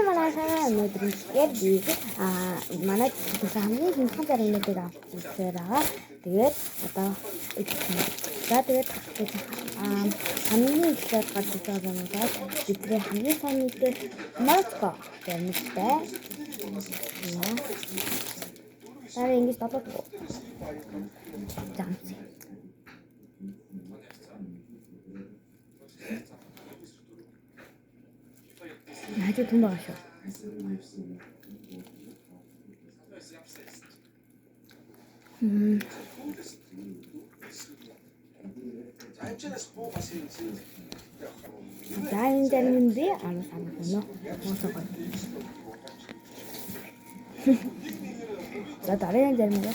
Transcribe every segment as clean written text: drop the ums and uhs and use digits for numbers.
Сайн манайхаа өнөөдөр ихээр би манай төлсөн хамгийн хямдхан заримнуудыг авч ирсээр байгаа. Тэгээд одоо эхлэв. За тэгээд хамгийн эхлээд гарч иж байгаа юм бол бидний хамгийн сайн мэдээ Москва заримтай. Дараа ингэж долоод замц. Хажуу түн байгаа шүү. За энэ зарим нь би 10 санах өнөө. Моосоо гоё. За дараагийн зарим нь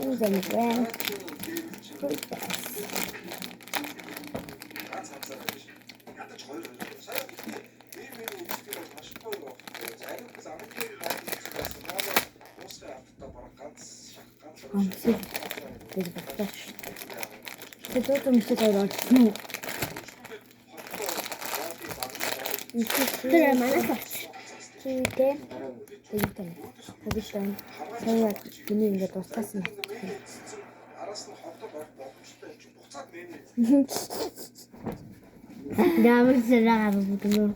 энэ зарим байна. Амсыг гэж бодлоо. Тэгээд дуу юмшиг хоёр олсон уу? Тэр манайх авч. Читэй. Тэгээд тэгээд сая миний ингээд дуслаасан. Ямар зэрэг авах юм.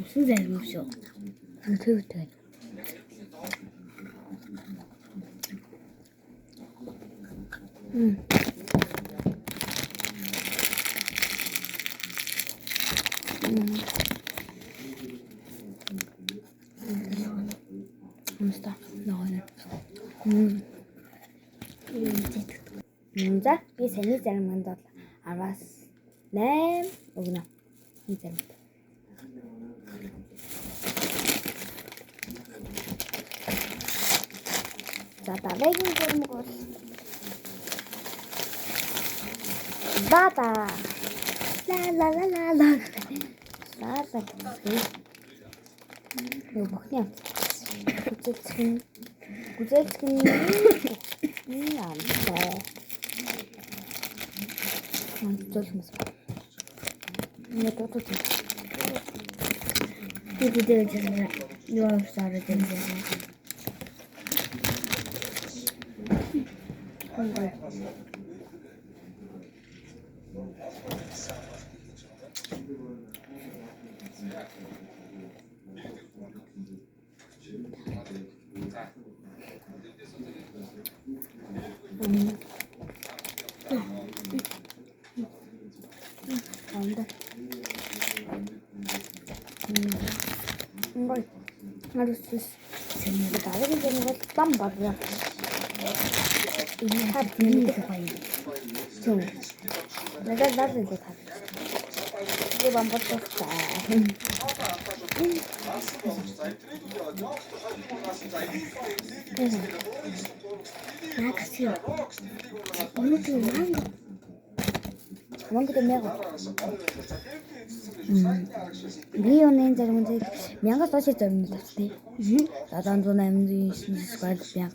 Усан зарим шүү. Тэгээд. Амста ногоно. За би саяны заримганд бол 10-аас 8 өгнө. Энэ заримд. За дараагийн заримг бол Бада. Ла ла ла ла ла. Ла ла гэсэн. Нөгөө бохны юм. Гүзэлцгэн. Гүзэлцгэн. Амтай. Мань зөөлхөмс. Нэг дутуу. Би дээр зэрэг юу авсаар дээр. Анда. Ингой. Нарус. Дараагийн зэрэг бол бам бам. Энэ хаа би гоё. Зөв. Надад лал илүү тав. Би бам болчихсон. Наагс юу? Өнөөдөр манго. Монгол мега. Би өнөө зарим зэрэг 1000-аас доош зарим нь авсан. 789 square 1000.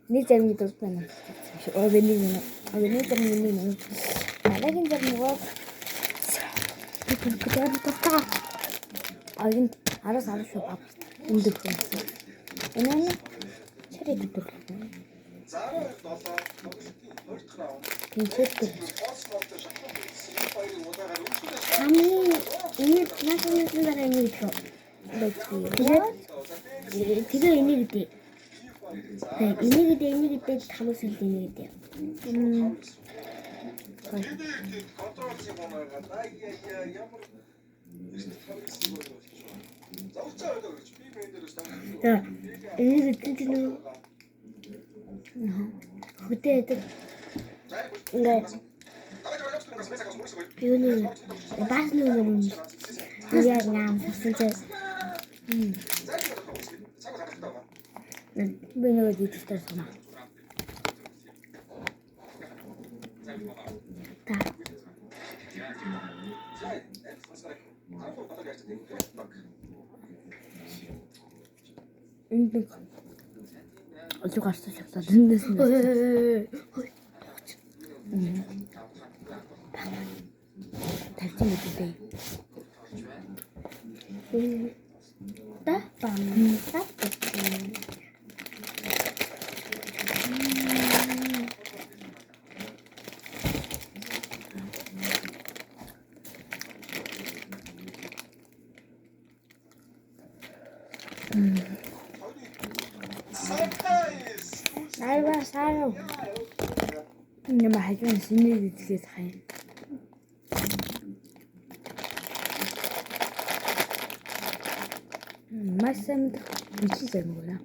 Нэг зарим гэдэг байна. Өө нэг нэг. Өө нэг зарим нэг нэг. Дараагийн зарим бол тэр тотаа. Агин араас арав шүү баб. Өндөр хүн. Энэ нь чарэ төдөх. Тэнцвэр. Хамгийн энэ наашны дараа энийг идэх. Тэгээд тэгээ энийг идэ. Энийг идэ, энийг идэ, хамгийн сүүлд энийг идэ. За энийг идэн чинь хөдөө идэг. Ингээ Юуны бас нэг юм яг нам гэсэн чинь Би нөгөө дийдтэй санаа. Та. Энд нэг олиг гарсан шагтал эндээс нь тавьсан гэдэг дээ. Та пам та. Сайва сарав. Нэм хажуун шинээр идэлгээд хаяа. Маш сайн мэдэх үнсэн займаг байна.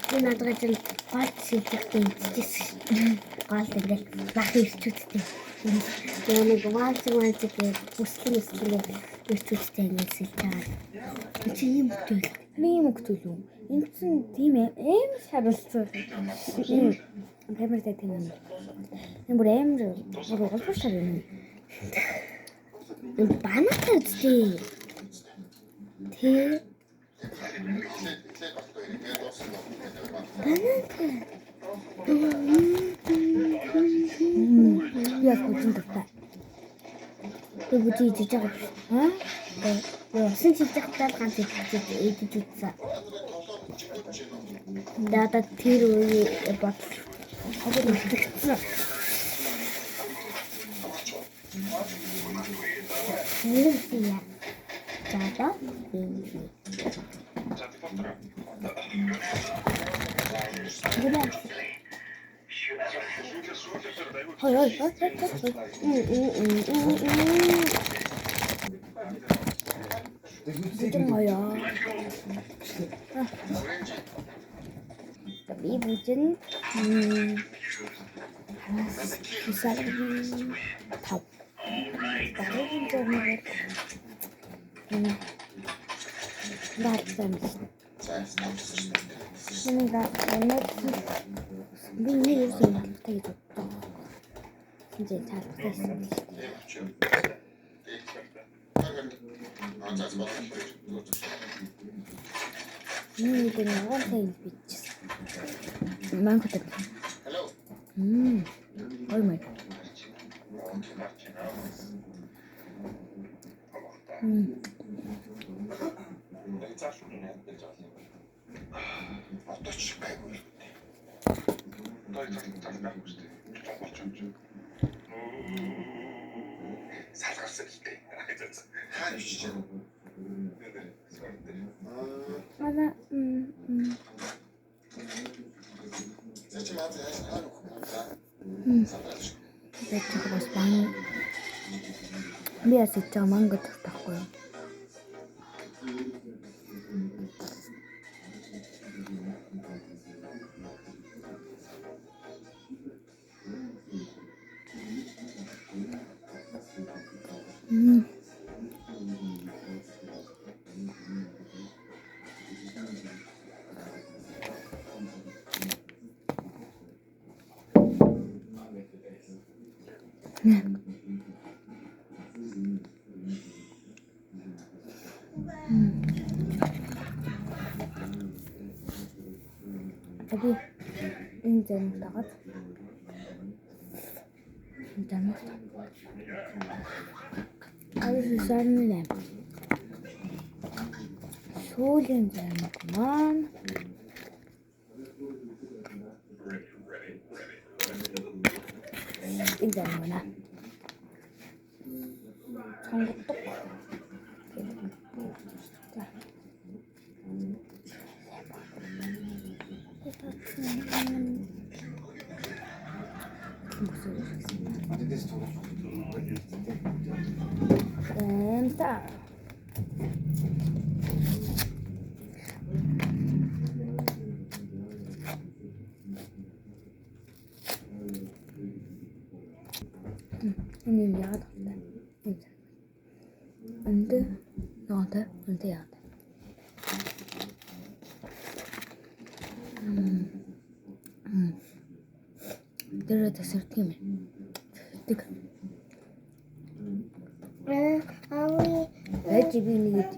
Би надад чинь гол шийдэхтэй идчихсэн. Гол ингээл бах ирчүүдтэй. Тэгээ нэг валцэг валцэг гэж бүслэн бүслэн ирчүүдтэй ингээд сэлж байгаа. Чи ийм хөлтэй. Би юм өгтөл үү? Энд чинь тийм аим шаралцсан. Камертай тийм юм. Энэ бүр амар бүр улбар шар юм. Энэ банатай үстэй. Тэ. Банатай. Би яг хүчин дуртай. Би бүжиг идэж байгаа биш. Аа? Би усан чиж явахдаа л ганц идэж идэж үзсэн. Тэгээ одоо тэр үеийн бодол үлдэгдсэн. Нэг юм. За одоо энэ. Хой хой хой хой. Бүжин гоёо. Би бүжин хараас хисалгийн 5. Дараагийн зургаар энэ даалсан биш. Миний өнөөдөр би нэг юм албатай гэж боддог. Хинжээ чалбатай гэсэн. Миний нэг ногоон юм бичсэн. Манго так. Ой май. Ана Тэгээд бас бан би яс ичээ манго дуртай байхгүй юу? Би энэ замд дагаад энэ замд аюул сүүлийн замд маань энэ зам байна. Сонгодог. За. Эм та. Энэ юм яагаад байна? Юм. Энд ногоонтой, энд яагаад. Тэр тасэрдэг юм байна. Тасэрдэг. Аа. Байж би нэг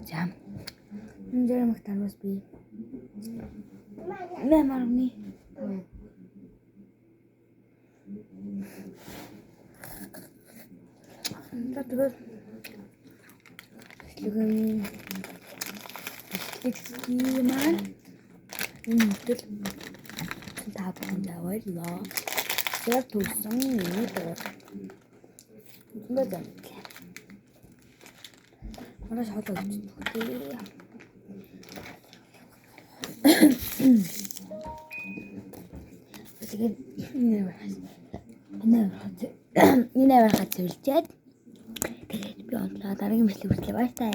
За. Энэ зэрэг тараас би мэ марны. За, тэгээд бичлэгийн бичлэг маань энэ өдөр та бүхэндээ баярлалаа. Тэр төлсөн миний дугаар. Эндээ зам. Маргааш хоолоо идчихдэг. Тэгээд энэ авархаа зөвлөжээд тэгээд би онлоо дараагийн бичлэг хүртэл баяртай.